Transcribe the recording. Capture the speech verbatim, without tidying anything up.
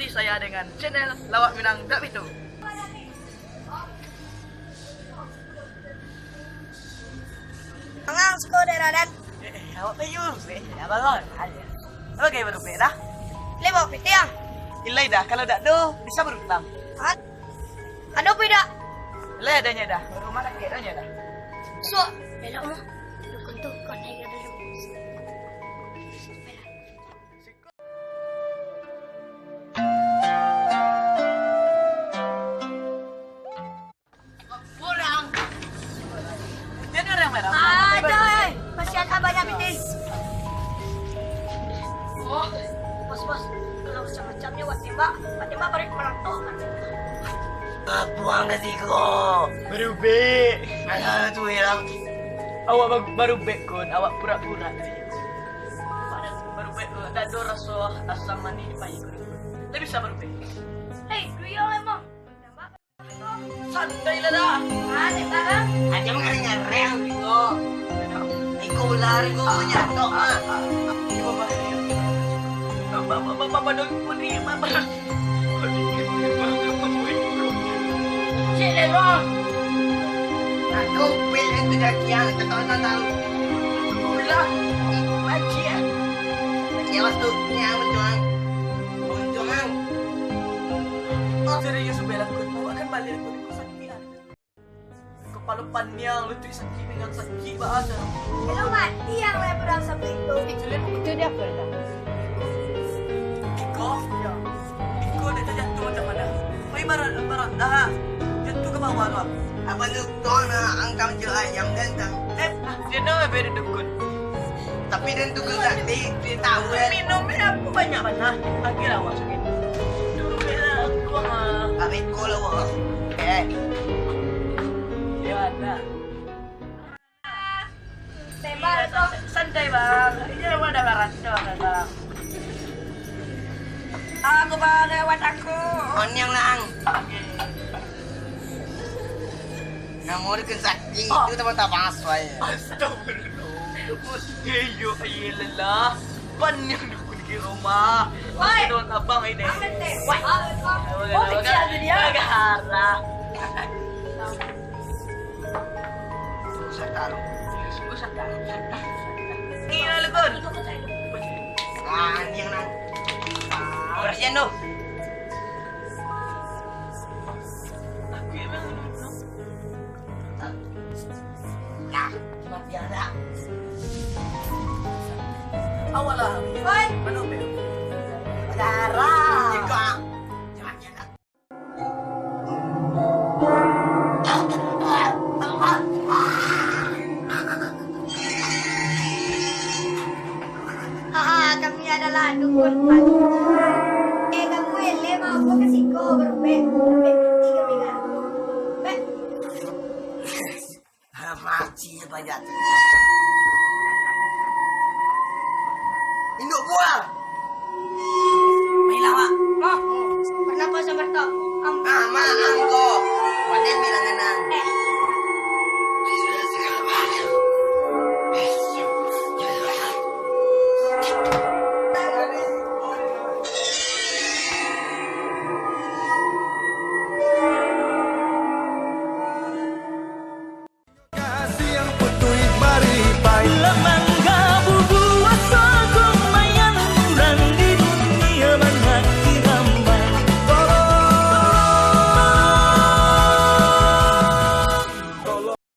Saya dengan channel Lawak Minang Dak Bitu. Mangang siko dek Raden. Eh, eh, awak payu, eh, abang on. Apo gai barubek dah? Lai bawa pitih, ang? Ilai dah, kalau dak do, bisa barutang. Hah? Ado apo dak? Lai adonyo dah, rumah dakek adonyo dah. Suak, elok mah. Dukun tu, kau naik dulu. Urang. Jadi urang merah. Aduh, kasihan abahnya pitih. Oh, bos, bos, kalau macam-macamnya buat tembak, buat tembak balik malam tu. Ah, buang dari siko. Barubek. Alah, tu, ya. Awak ba-, barubek, Kun. Awak pura-pura tadi. Barubek tu, tak ada rasa asam manis pahit, Kun. Tak bisa barubek. Hei, duyo emang. Santai lah dah. Ah, tembak, ah. Aja mengarang-ngarang, Ringo. Iko ular, Ringo, manyatok, ah. Iko, Bang. Bang, Bang, Bang, Bang, Bang, Bang, Bang, Bang, Bang. Cik Lelong. Aku pilih itu daki yang ketahuan tahu. Ulah. Lagi ya. Lagi awas tu. Ini yang betul. Betul, Bang. Serius, bela aku. Awak kan balik aku ni sakit ah. Kepala paniang, lutut sakit, pinggang sakit, bah, ah. Kalau mati yang lain perang sampai itu. Itu dia apa dah? Iko, ya. Iko dah terjatuh macam mana? Pai barang, barang dah. Jatuh ke bawah tu. Apa tu kau nak angkam je ayam dan tang? Eh, dia nak beri dukun. Tapi den tu kan sakti, den tahu kan. Minum ni aku banyak bana. Agak lah awak sakit. Dulu ya, aku, ah. Abis kau lah, wah. Eh. Dia ada. Tembak tu. Santai, Bang. Ini awak dah rasa, Bang. Aku bawa lewat aku. Oniang lang. Namo dia kan sakti, oh. Itu teman tak pasal. Astagfirullah. Iyo, ayolah. Pan yang dukun di rumah. Woi. Doang abang ini. Apa teh? Woi. Oh, kecil tu dia. Gara. Sungguh sakal. Sungguh sakal. Iya, Legon. Ah, ini yang nang. Bersihan tu. Aku yang nang. Nah, mati anak. Awalah. Woi. Mana Bel? Darah. Tiga. Mati anak. Haha, kami adalah dukun pagi. Eh, kamu eleh mau apa ke siko, berubah? Berubah piti kami kan. Beh. Mati je pajak tu. Induk buah. Main lawak. Oh, pernah puasa bertahun. Am- Ah, mak, angko. Panen bilangan ang. Eh,